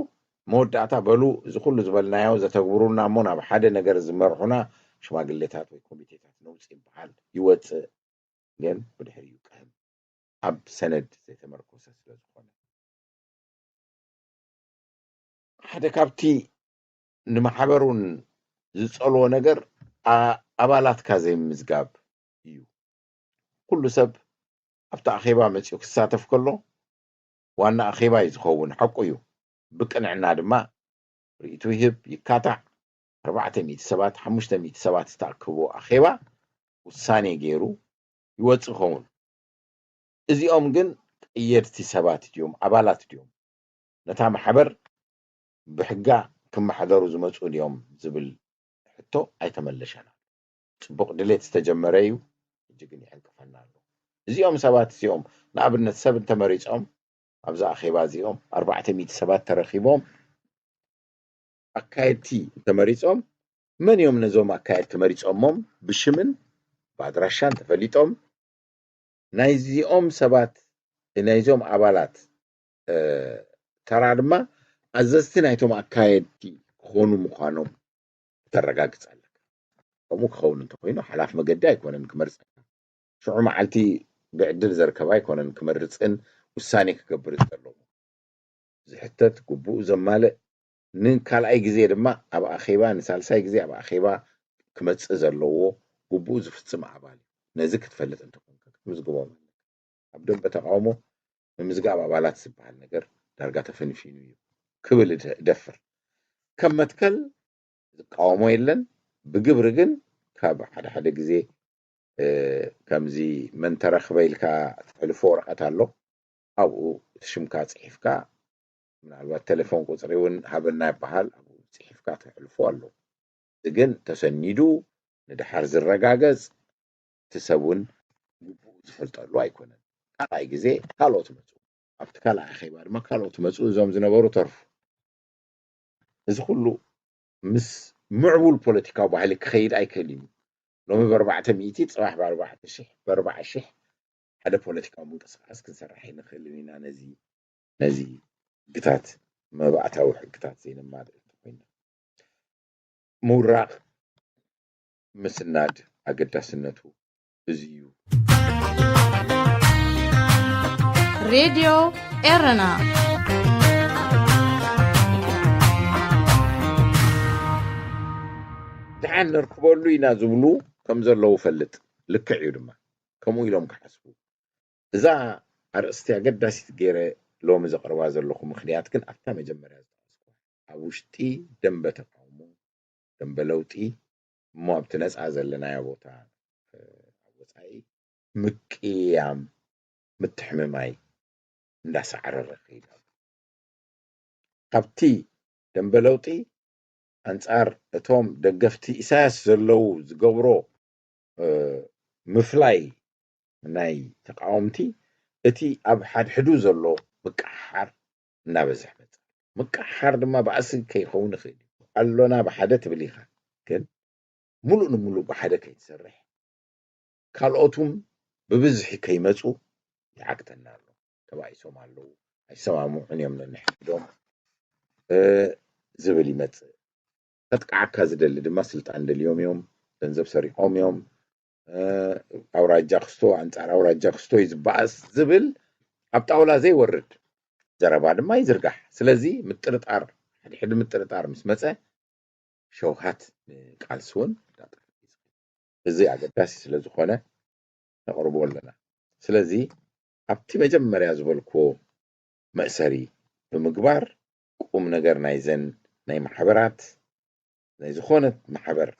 መወዳእታ በሉ እዚ ኩሉ ዝበልናዮ ዘተግብሩና እሞ ናብ ሓደ ነገር ዝመርሑና ሽማግሌታት ወይ ኮሚቴታት ነውፅእ ይበሃል። ይወፅእ ግን ብድሕሪኡ ቅህም ኣብ ሰነድ ዘይተመርኮሰ ስለ ዝኾነ ሓደ ካብቲ ንማሕበር እውን ዝፀልዎ ነገር ኣባላትካ ዘይምዝጋብ እዩ። ኩሉ ሰብ ኣብቲ ኣኼባ መፂኡ ክሳተፍ ከሎ ዋና ኣኼባ እዩ ዝኸውን፣ ሓቁ እዩ። ብቅንዕና ድማ ርእይቱ ይህብ፣ ይካታዕ። ኣርባዕተ ሚእቲ ሰባት፣ ሓሙሽተ ሚእቲ ሰባት ዝተኣከቦ ኣኼባ ውሳኔ ገይሩ ይወፅእ ይኸውን። እዚኦም ግን ቀየድቲ ሰባት ድዮም ኣባላት ድዮም ነታ ማሕበር ብሕጋ ክመሓደሩ ዝመፁ ድዮም ዝብል ሕቶ ኣይተመለሸና። ፅቡቕ ድሌት ዝተጀመረ እዩ፣ ሕጂ ግን ይዕንቅፈና ኣሎ። እዚኦም ሰባት እዚኦም ንኣብነት ሰብ እንተመሪፆም ኣብዚ ኣኼባ እዚኦም ኣርባዕተ ሚእቲ ሰባት ተረኺቦም ኣካየድቲ እንተመሪፆም መን እዮም ነዞም ኣካየድቲ መሪፆሞም ብሽምን ብኣድራሻን ተፈሊጦም ናይዚኦም ሰባት ናይዞም ኣባላት ተራ ድማ ኣዘዝቲ ናይቶም ኣካየድቲ ክኾኑ ምዃኖም ክተረጋግፅ ኣለካ። ከምኡ ክኸውን እንተኮይኑ ሓላፍ መገዲ ኣይኮነን ክመርፀካ። ሽዑ መዓልቲ ብዕድል ዘርከባ ኣይኮነን ክመርፅን ውሳኔ ክገብርን ዘለዎ ዝሕተት ግቡኡ ዘማልእ ንካልኣይ ግዜ ድማ ኣብ ኣኼባ ንሳልሳይ ግዜ ኣብ ኣኼባ ክመፅእ ዘለዎ ግቡኡ ዝፍፅም ኣባል እዩ። ነዚ ክትፈልጥ እንተኮንካ ክትምዝግቦም ኣለካ። ኣብ ደንበ ተቃውሞ ምምዝጋብ ኣባላት ዝበሃል ነገር ዳርጋ ተፈንፊኑ እዩ ክብል እደፍር። ከም መትከል ዝቃወሞ የለን። ብግብሪ ግን ካብ ሓደ ሓደ ግዜ ከምዚ መን ተረኽበ ኢልካ ትሕልፎ ወረቐት ኣሎ። ኣብኡ እቲ ሽምካ ፅሒፍካ ምናልባት ቴሌፎን ቁፅሪ እውን ሃበና ይበሃል ኣብኡ ፅሒፍካ ትሕልፎ ኣሎ። ግን ተሰኒዱ ንድሓር ዝረጋገፅ እቲ ሰብ እውን ግቡኡ ዝፈልጠሉ ኣይኮነን። ካልኣይ ግዜ ካልኦት መፁ። ኣብቲ ካልኣይ ኣኼባ ድማ ካልኦት መፁ። እዞም ዝነበሩ ተርፉ። እዚ ኩሉ ምስ ምዕቡል ፖለቲካዊ ባህሊ ክኸይድ ኣይክእል እዩ። ሎሚ ብኣርባዕተ ሚእቲ ፅባሕ ብኣርባዕተ ሽሕ ብኣርባዓ ሽሕ ሓደ ፖለቲካዊ ምንቅስቃስ ክንሰርሕ ኣይንኽእልን ኢና። ነዚ ነዚ ሕግታት መባእታዊ ሕግታት ዘይነማልእ እንተኮይና ምውራቕ ምስናድ ኣገዳስነቱ እዚ እዩ። ሬድዮ ኤረና ድሓን ነርክበሉ ኢና ዝብሉ ከም ዘለዉ ፈልጥ። ልክዕ እዩ ድማ ከምኡ ኢሎም ክሓስቡ። እዛ ኣርእስቲ ኣገዳሲት ገይረ ሎሚ ዘቕርባ ዘለኹ ምኽንያት ግን ኣብታ መጀመርያ ዝጠቐስኩ ኣብ ውሽጢ ደንበ ተቃውሞ ደንበ ለውጢ እሞ ኣብቲ ነፃ ዘለናዮ ቦታ ኣብ ወፃኢ ምቅያም ምትሕምማይ እንዳሳዕረረ ከይድ ኣሎ። ካብቲ ደንበ ለውጢ ኣንፃር እቶም ደገፍቲ ኢሳያስ ዘለዉ ዝገብሮ ምፍላይ ናይ ተቃወምቲ እቲ ኣብ ሓድሕዱ ዘሎ ምቅሓር እናበዝሕ መፀ። ምቅሓር ድማ ባእሲ ከይኸውን ይኽእል እዩ። ኣሎና ብሓደ ትብል ኢኻ፣ ግን ሙሉእ ንሙሉእ ብሓደ ከይትሰርሕ ካልኦቱም ብብዝሒ ከይመፁ ይዓግተና ኣሎ። ተባኢሶም ኣለዉ፣ ኣይሰማምዑን እዮም ነንሕድሕዶም ዝብል ይመፅእ። ከጥቅዓካ ዝደሊ ድማ ስልጣን ደልዮም እዮም፣ ገንዘብ ሰሪቆም እዮም፣ ኣውራጃ ክስቶ ኣንፃር ኣውራጃ ክስቶ እዩ ዝበኣስ ዝብል ኣብ ጣውላ ዘይወርድ ዘረባ ድማ ይዝርጋሕ። ስለዚ ምጥርጣር ሕድሕድ ምጥርጣር ምስ መፀ ሸውሃት ንቃልሲ እውን እንዳጠፍእ እዩ ዝኸይድ። እዚ ኣገዳሲ ስለ ዝኾነ ነቕርቦ ኣለና። ስለዚ ኣብቲ መጀመርያ ዝበልክዎ መእሰሪ ብምግባር ቁም ነገር ናይዘን ናይ ማሕበራት ናይ ዝኾነት ማሕበር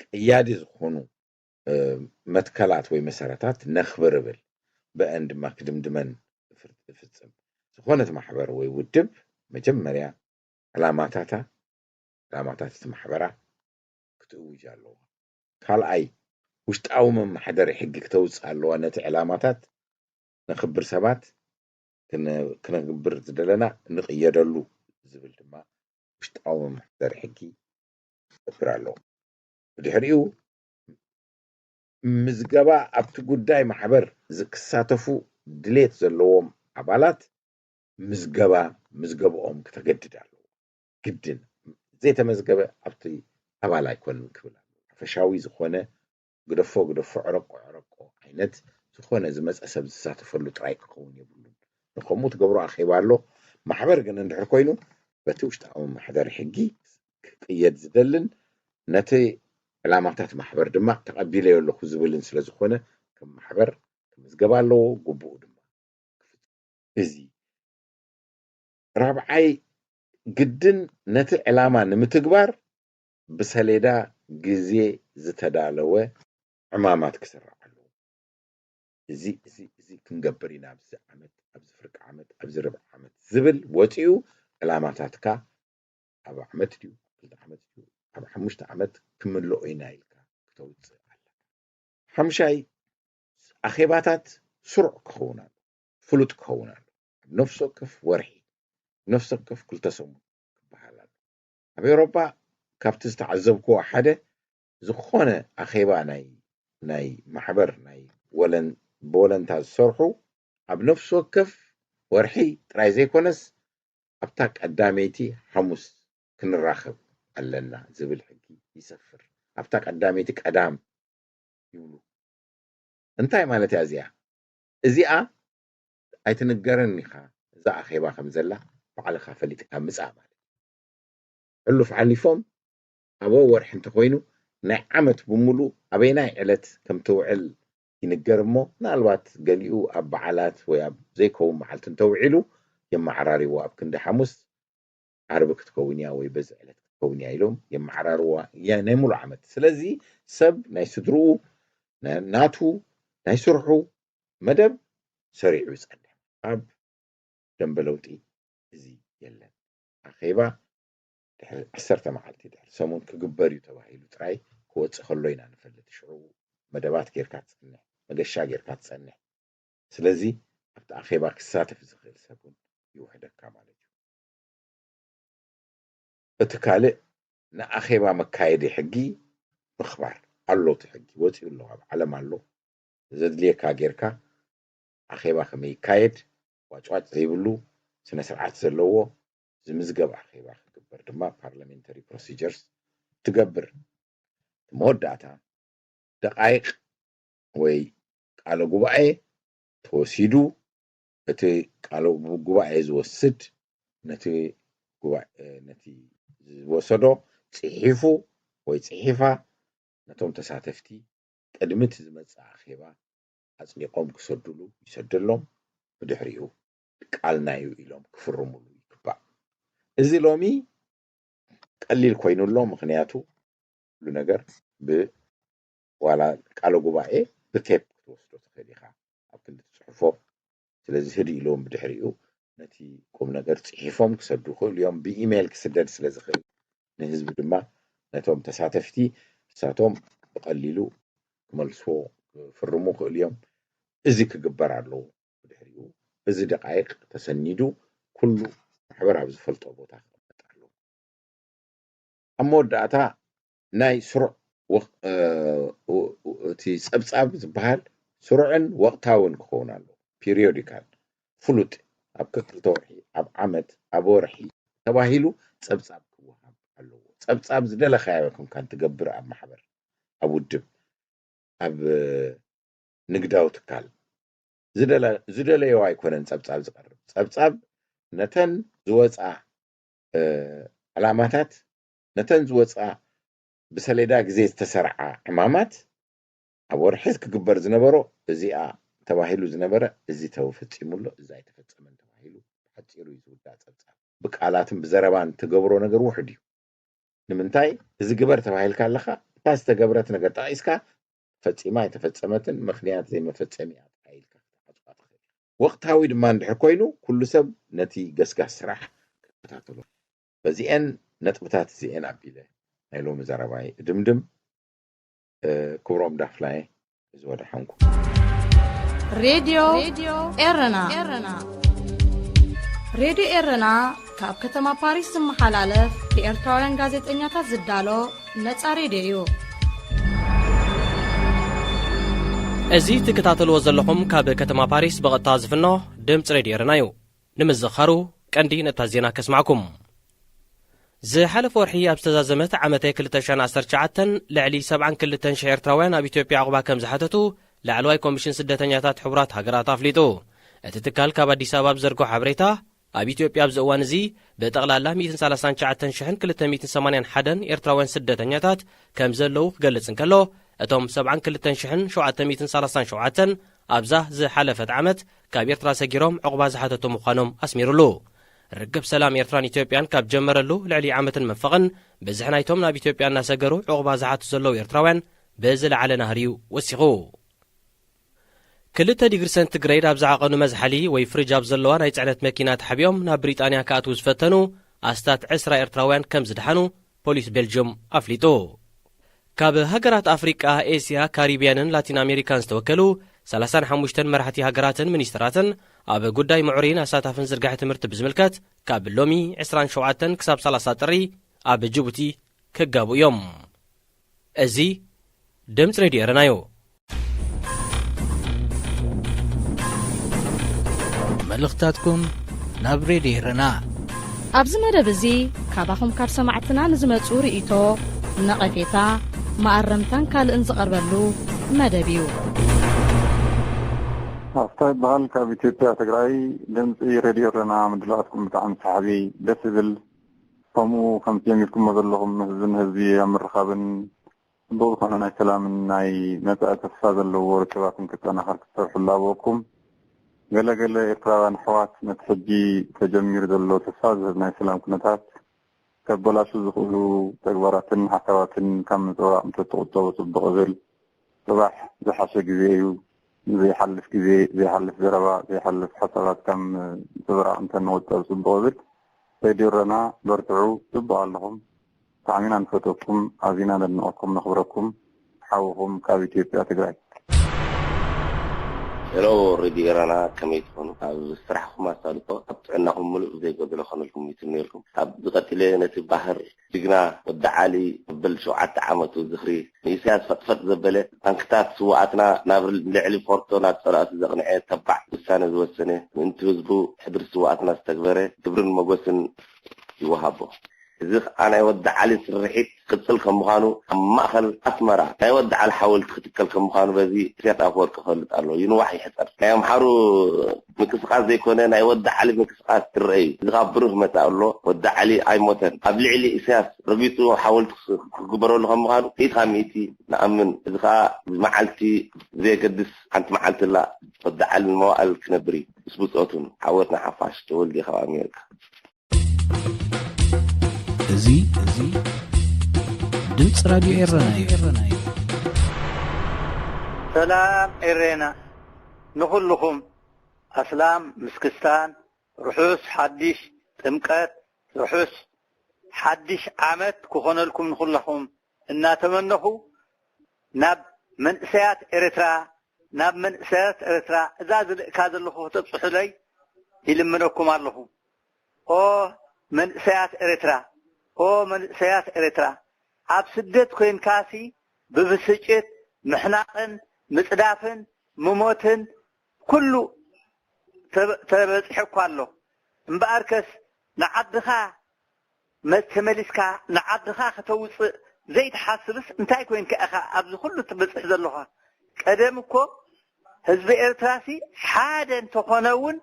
ቀያዲ ዝኾኑ መትከላት ወይ መሰረታት ነኽብር እብል። ብአን ድማ ክድምድመን እፍፅም። ዝኾነት ማሕበር ወይ ውድብ መጀመርያ ዕላማታታ ዕላማታት እቲ ማሕበራ ክትእውጅ ኣለዋ። ካልኣይ ውሽጣዊ መመሓደሪ ሕጊ ክተውፅእ ኣለዋ። ነቲ ዕላማታት ነኽብር ሰባት ክነግብር ዝደለና ንቕየደሉ ዝብል ድማ ውሽጣዊ መምሕደሪ ሕጊ ክገብር ኣለዎ። ብድሕሪኡ ምዝገባ ኣብቲ ጉዳይ ማሕበር ክሳተፉ ድሌት ዘለዎም ኣባላት ምዝገባ ምዝገብኦም ክተገድድ ኣለዎ። ግድን ዘይተመዝገበ ኣብቲ ኣባል ኣይኮንን ክብል ኣሎ። ሓፈሻዊ ዝኾነ ግደፎ ግደፎ ዕረቆ ዕረቆ ዓይነት ዝኾነ ዝመፀ ሰብ ዝሳተፈሉ ጥራይ ክኸውን የብሉን። ንከምኡ ትገብሮ ኣኼባ ኣሎ። ማሕበር ግን እንድሕር ኮይኑ በቲ ውሽጣዊ መሕደሪ ሕጊ ክቅየድ ዝደልን ነቲ ዕላማታት ማሕበር ድማ ተቐቢለ ኣለኹ ዝብልን ስለ ዝኾነ ከም ማሕበር ክምዝገብ ኣለዎ። ግቡኡ ድማ እዚ ራብዓይ ግድን ነቲ ዕላማ ንምትግባር ብሰሌዳ ግዜ ዝተዳለወ ዕማማት ክስራዕ ኣለዎ። እዚ እዚ እዚ ክንገብር ኢና ኣብዚ ዓመት ኣብዚ ፍርቂ ዓመት ኣብዚ ርብዒ ዓመት ዝብል ወፂኡ ዕላማታትካ ኣብ ዓመት ድዩ ክልተ ዓመት ድዩ ኣብ ሓሙሽተ ዓመት ክምልኦ ኢና ኢልካ ክተውፅእ ኣለካ። ሓምሻይ ኣኼባታት ስሩዕ ክኸውን ኣሎ፣ ፍሉጥ ክኸውን ኣሎ። ኣብ ነፍሲ ወከፍ ወርሒ፣ ነፍሲ ወከፍ ክልተ ሰሙን ክበሃል ኣሎ። ኣብ ኤውሮጳ ካብቲ ዝተዓዘብክዎ ሓደ ዝኾነ ኣኼባ ናይ ናይ ማሕበር ናይ ወለን ብወለንታ ዝሰርሑ ኣብ ነፍሲ ወከፍ ወርሒ ጥራይ ዘይኮነስ ኣብታ ቀዳመይቲ ሓሙስ ክንራኸብ ኣለና ዝብል ሕጊ ይሰፍር። ኣብታ ቀዳመይቲ ቀዳም ይብሉ። እንታይ ማለት እያ እዚኣ? እዚኣ ኣይትንገርን ኢኻ እዛ ኣኼባ ከም ዘላ ባዕልኻ ፈሊጥካ ምጻእ ማለት እዩ። ሕሉፍ ሓሊፎም ኣብ ወርሒ እንተኾይኑ ናይ ዓመት ብምሉእ ኣበየናይ ዕለት ከም ትውዕል ይንገር እሞ ምናልባት ገሊኡ ኣብ በዓላት ወይ ኣብ ዘይከውን መዓልቲ እንተውዒሉ የመዓራርይዎ ኣብ ክንዲ ሓሙስ ዓርቢ ክትከውን እያ ወይ በዚ ዕለት ክትከውን እያ ኢሎም የመዓራርዋ እያ ናይ ሙሉ ዓመት። ስለዚ ሰብ ናይ ስድርኡ ናቱ ናይ ስርሑ መደብ ሰሪዑ ይጸንሕ። ኣብ ደንበ ለውጢ እዚ የለን። ኣኼባ ድሕሪ ዓሰርተ መዓልቲ ድሕሪ ሰሙን ክግበር እዩ ተባሂሉ ጥራይ ክወፅእ ከሎ ኢና ንፈልጥ። ሽዑ መደባት ጌርካ ትጸንሕ፣ መገሻ ጌርካ ትጸንሕ። ስለዚ ኣብቲ ኣኼባ ክሳተፍ ዝኽእል ሰብ እውን ይውሕደካ ማለት እዩ። እቲ ካልእ ንኣኼባ መካየዲ ሕጊ ምኽባር ኣሎ። እቲ ሕጊ ወፂኡ ኣሎ፣ ኣብ ዓለም ኣሎ። ዘድልየካ ጌርካ ኣኼባ ከመይ ይካየድ ዋጭዋጭ ዘይብሉ ስነ ስርዓት ዘለዎ ዝምዝገብ ኣኼባ ክግበር ድማ ፓርላሜንተሪ ፕሮሲጀርስ ትገብር። መወዳእታ ደቃይቅ ወይ ቃለ ጉባኤ ተወሲዱ እቲ ቃለ ጉባኤ ዝወስድ ነቲ ነቲ ዝወሰዶ ፅሒፉ ወይ ፅሒፋ ነቶም ተሳተፍቲ ቅድሚ እቲ ዝመፅእ ኣኼባ ኣፅዲቖም ክሰዱሉ ይሰደሎም። ብድሕሪኡ ቃልና እዩ ኢሎም ክፍርሙሉ ይግባእ። እዚ ሎሚ ቀሊል ኮይኑ ኣሎ። ምክንያቱ ኩሉ ነገር ብዋላ ቃለ ጉባኤ ብቴፕ ክትወስዶ ትኽእል ኢኻ ኣብ ክንዲ ትፅሕፎ። ስለዚ ህድእ ኢሎም ብድሕሪኡ ነቲ ቁም ነገር ፅሒፎም ክሰዱ ይኽእሉ እዮም። ብኢሜይል ክስደድ ስለ ዝኽእል ንህዝቢ ድማ ነቶም ተሳተፍቲ ንሳቶም ብቐሊሉ ክመልስዎ ክፍርሙ ይኽእሉ እዮም። እዚ ክግበር ኣለዎ። ብድሕሪኡ እዚ ደቃይቅ ተሰኒዱ ኩሉ ማሕበር ኣብ ዝፈልጦ ቦታ ክቕመጥ ኣለዎ። ኣብ መወዳእታ ናይ ስሩዕ እቲ ፀብፃብ ዝበሃል ስሩዕን ወቕታውን ክኸውን ኣለዎ። ፒሪዮዲካል ፍሉጥ ኣብ ክልተ ወርሒ ኣብ ዓመት ኣብ ወርሒ ተባሂሉ ፀብፃብ ክወሃብ ኣለዎ። ፀብፃብ ዝደለኻዮ ከም ካን ትገብር ኣብ ማሕበር ኣብ ውድብ ኣብ ንግዳዊ ትካል ዝደለዮ ኣይኮነን ፀብፃብ ዝቐርብ። ፀብፃብ ነተን ዝወፃ ዕላማታት ነተን ዝወፃ ብሰሌዳ ግዜ ዝተሰርዓ ዕማማት ኣብ ወርሒ ክግበር ዝነበሮ እዚኣ ተባሂሉ ዝነበረ እዚ ተፈፂሙ ኣሎ፣ እዚ ኣይተፈፀመን ተባሂሉ ብሓፂሩ እዩ ዝውዳእ ፀብፃብ። ብቃላትን ብዘረባን ትገብሮ ነገር ውሕድ እዩ። ንምንታይ እዚ ግበር ተባሂልካ ኣለኻ እታ ዝተገብረት ነገር ጠቒስካ ፈፂማ ኣይተፈፀመትን ምኽንያት ዘይመፈፀሚኣ ተባሂልካ ክትዓፅዋ ትኽእል። ወቕታዊ ድማ እንድሕር ኮይኑ ኩሉ ሰብ ነቲ ገስጋስ ስራሕ ክከታተሎ። በዚኤን ነጥብታት እዚኤን ኣቢለ ናይ ሎሚ ዘረባይ እድምድም። ክብሮም ዳፍላየ እዚ ወደሓንኩም። ሬድዮ ኤረና ሬድዮ ኤረና ካብ ከተማ ፓሪስ ዝመሓላለፍ ብኤርትራውያን ጋዜጠኛታት ዝዳሎ ነጻ ሬድዮ እዩ። እዚ ትከታተልዎ ዘለኹም ካብ ከተማ ፓሪስ ብቐጥታ ዝፍኖ ድምጺ ሬድዮ ኤረና እዩ። ንምዝኻሩ ቀንዲ ነታ ዜና ከስማዕኩም። ዝሓለፈ ወርሒ ኣብ ዝተዛዘመት ዓመተ ክልተ ሽሕን ዓሰርተ ትሽዓተን ልዕሊ ሰብዓን ክልተን ሽሕ ኤርትራውያን ኣብ ኢትዮጵያ ዕቑባ ከም ዝሓተቱ ላዕለዋይ ኮሚሽን ስደተኛታት ሕቡራት ሃገራት ኣፍሊጡ። እቲ ትካል ካብ ኣዲስ ኣበባ ኣብ ዘርግሖ ሓበሬታ፣ ኣብ ኢትዮጵያ ኣብዚ እዋን እዚ ብጠቕላላ ሚእትን ሰላሳን ትሽዓተን ሽሕን ክልተ ሚእትን ሰማንያን ሓደን ኤርትራውያን ስደተኛታት ከም ዘለዉ ክገልጽ እንከሎ፣ እቶም ሰብዓን ክልተን ሽሕን ሸውዓተ ሚእትን ሰላሳን ሸውዓተን ኣብዛ ዝሓለፈት ዓመት ካብ ኤርትራ ሰጊሮም ዕቑባ ዝሓተቱ ምዃኖም ኣስሚሩሉ። ርክብ ሰላም ኤርትራን ኢትዮጵያን ካብ ጀመረሉ ልዕሊ ዓመትን መንፈቕን፣ ብዝሒ ናይቶም ናብ ኢትዮጵያ እናሰገሩ ዕቑባ ዝሓቱ ዘለዉ ኤርትራውያን ብዝለዓለ ናህሪ እዩ ወሲኹ። ክልተ ዲግሪ ሰንቲግሬድ ኣብ ዝዓቐኑ መዝሓሊ ወይ ፍሪጅ ኣብ ዘለዋ ናይ ጽዕነት መኪና ተሓቢኦም ናብ ብሪጣንያ ክኣትዉ ዝፈተኑ ኣስታት ዕስራ ኤርትራውያን ከም ዝደሓኑ ፖሊስ ቤልጅዩም ኣፍሊጡ። ካብ ሃገራት ኣፍሪቃ፣ ኤስያ፣ ካሪብያንን ላቲን ኣሜሪካን ዝተወከሉ ሰላሳን ሓሙሽተን መራሕቲ ሃገራትን ሚኒስትራትን ኣብ ጉዳይ ምዕሩይን ኣሳታፍን ዝርጋሐ ትምህርቲ ብዝምልከት ካብ ሎሚ ዕስራን ሸውዓተን ክሳብ ሰላሳ ጥሪ ኣብ ጅቡቲ ክጋቡ እዮም። እዚ ድምፂ ሬድዮ ኤረና እዩ። መልእኽትታትኩም ናብ ሬድዮ ኤረና። ኣብዚ መደብ እዚ ካባኹም ካብ ሰማዕትና ንዝመጹ ርእይቶ፣ ነቐፌታ፣ መኣረምታን ካልእን ዝቐርበሉ መደብ እዩ። ኣስታ ይበሃል፣ ካብ ኢትዮጵያ ትግራይ። ድምፂ ሬድዮ ኤረና ምድላዋትኩም ብጣዕሚ ሰሓቢ፣ ደስ ዝብል። ከምኡ ከምቲ ጀሚርኩሞ ዘለኹም ህዝቢ ንህዝቢ ኣብ ምርኻብን ጽቡቕ ዝኾነ ናይ ሰላምን ናይ መጻኢ ተስፋ ዘለዎ ርክባትን ክጠናኸር ክትሰርሑ እላበወኩም። ገለ ገለ ኤርትራውያን ኣሕዋት ነቲ ሕጂ ተጀሚሩ ዘሎ ተስፋ ዝህብ ናይ ሰላም ኩነታት ከበላሹ ዝኽእሉ ተግባራትን ሓሳባትን ካብ ምንጽብራቕ እንተትቑጠቡ ጽቡቕ እብል። ጽባሕ ዝሓሸ ግዜ እዩ። ዘይሓልፍ ግዜ፣ ዘይሓልፍ ዘረባ፣ ዘይሓልፍ ሓሳባት ካብ ምንጽብራቕ እንተንቑጠብ ጽቡቕ እብል። ሬድዮ ኤረና በርትዑ፣ ጽቡቕ ኣለኹም። ብጣዕሚ ኢና ንፈትወኩም፣ ኣዚና ነድንቐኩም፣ ነኽብረኩም። ሓውኹም ካብ ኢትዮጵያ ትግራይ። ሄሎ ሬድዮ ኤረና፣ ከመይ ትኾኑ? ኣብ ስራሕኹም ኣሳልጦ፣ ኣብ ጥዕናኹም ምሉእ ዘይጎደለ ኮነልኩም ይትምነየልኩም። ካብ ዝቐጥለ ነቲ ባህር ጅግና ወዲ ዓሊ መበል ሸውዓተ ዓመቱ ዝኽሪ ንኢሳያስ ፈጥፈጥ ዘበለ ታንክታት ስውኣትና ናብ ልዕሊ ፎርቶ ናብ ጸላእቱ ዘቕንዐ ተባዕ ውሳነ ዝወሰነ ምእንቲ ህዝቡ ሕድሪ ስውኣትና ዝተግበረ ክብርን ሞገስን ይወሃቦ። እዚ ኸኣ ናይ ወዲ ዓሊ ስርሒት ክቕጽል ከም ምዃኑ ኣብ ማእኸል ኣስመራ ናይ ወዲ ዓሊ ሓወልቲ ክትከል ከም ምዃኑ በዚ ኢሳያስ ኣፈወርቂ ክፈልጥ ኣለዎ። ይንዋሕ ይሕጸር ናይ ኣምሓሩ ምንቅስቃስ ዘይኮነ ናይ ወዲ ዓሊ ምንቅስቃስ ክረአ እዩ። እዚ ኸኣ ብሩህ መጻኢ ኣሎ። ወዲ ዓሊ ኣይሞተን። ኣብ ልዕሊ ኢሳያስ ረጊጹ ሓወልቲ ክግበረሉ ከም ምዃኑ ሚእቲ ካብ ሚእቲ ንኣምን። እዚ ኸኣ መዓልቲ ዘየገድስ ሓንቲ መዓልቲ ኣላ። ወዲ ዓሊ ንመዋእል ክነብር እዩ ምስ ብጾቱን። ዓወት ንሓፋሽ። ተወልደ ካብ ኣሜሪካ። እዚ፣ እዚ ድምፂ ራድዮ ኤረና እዩ። ሰላም ኤሬና ንኹልኹም ኣስላም ምስ ክስታን ርሑስ ሓድሽ ጥምቀት ርሑስ ሓድሽ ዓመት ክኾነልኩም ንኹላኹም እናተመነኹ ናብ መንእሰያት ኤርትራ ናብ መንእሰያት ኤርትራ እዛ ዝልእካ ዘለኹ ክተብጽሑለይ ይልምነኩም ኣለኹ። ኦ መንእሰያት ኤርትራ፣ ኦ መንእሰያት ኤርትራ፣ ኣብ ስደት ኮይንካሲ ብብስጭት፣ ምሕናቕን፣ ምጽዳፍን፣ ምሞትን ኩሉ ተበ-፣ ተበጺሑ እኳ ኣሎ። እምበኣርከስ ንዓድኻ መ-፣ ተመሊስካ ንዓድኻ ከተውጽእ ዘይትሓስብስ እንታይ ኮይንካ ኢኻ ኣብዚ ኩሉ ትበጽሕ ዘለኻ? ቀደም እኮ ህዝቢ ኤርትራሲ ሓደ እንተኾነ እውን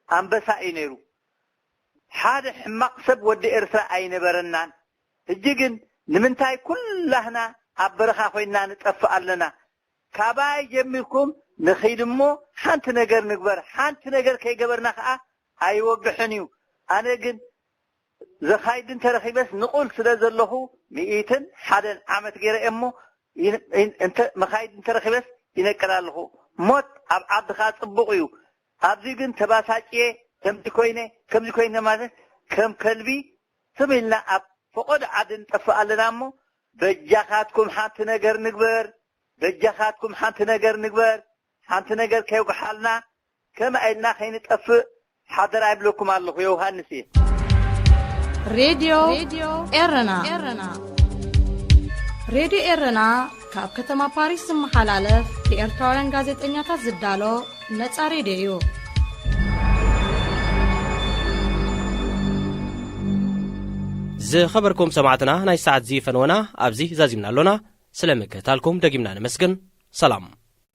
ኣንበሳ እዩ ነይሩ። ሓደ ሕማቕ ሰብ ወዲ ኤርትራ ኣይነበረናን። ሕጂ ግን ንምንታይ ኩላህና ኣብ በረኻ ኮይንና ንጠፍእ ኣለና? ካባይ ጀሚርኩም ንኺድ እሞ ሓንቲ ነገር ንግበር። ሓንቲ ነገር ከይገበርና ኸኣ ኣይወግሕን እዩ። ኣነ ግን ዘኻይድ እንተረኺበስ ንቑል ስለ ዘለኹ ሚእትን ሓደን ዓመት ገይረ እየ እሞ ይን-፣ ይን-፣ እንተ-፣ መኻይድ እንተረኺበስ ይነቅል ኣለኹ። ሞት ኣብ ዓድኻ ጽቡቕ እዩ። ኣብዚ ግን ተባሳጭየ፣ ከምዚ ኮይነ፣ ከምዚ ኮይነ ማለት ከም ከልቢ ትም ኢልና ኣብ ፈቐዶ ዓዲ ንጠፍእ ኣለና እሞ በጃኻትኩም ሓንቲ ነገር ንግበር። በጃኻትኩም ሓንቲ ነገር ንግበር። ሓንቲ ነገር ከየጉሓልና ከምኣ ኢልና ከይንጠፍእ ሓደራ ይብለኩም ኣለኹ። ዮሃንስ እየ። ሬድዮ ኤረና። ሬድዮ ኤረና ካብ ከተማ ፓሪስ ዝመሓላለፍ ብኤርትራውያን ጋዜጠኛታት ዝዳሎ ነጻ ሬድዮ እዩ። ዝኸበርኩም ሰማዕትና፣ ናይ ሰዓት እዚ ፈንወና ኣብዚ ዛዚምና ኣሎና። ስለ ምክታልኩም ደጊምና ነመስግን። ሰላም።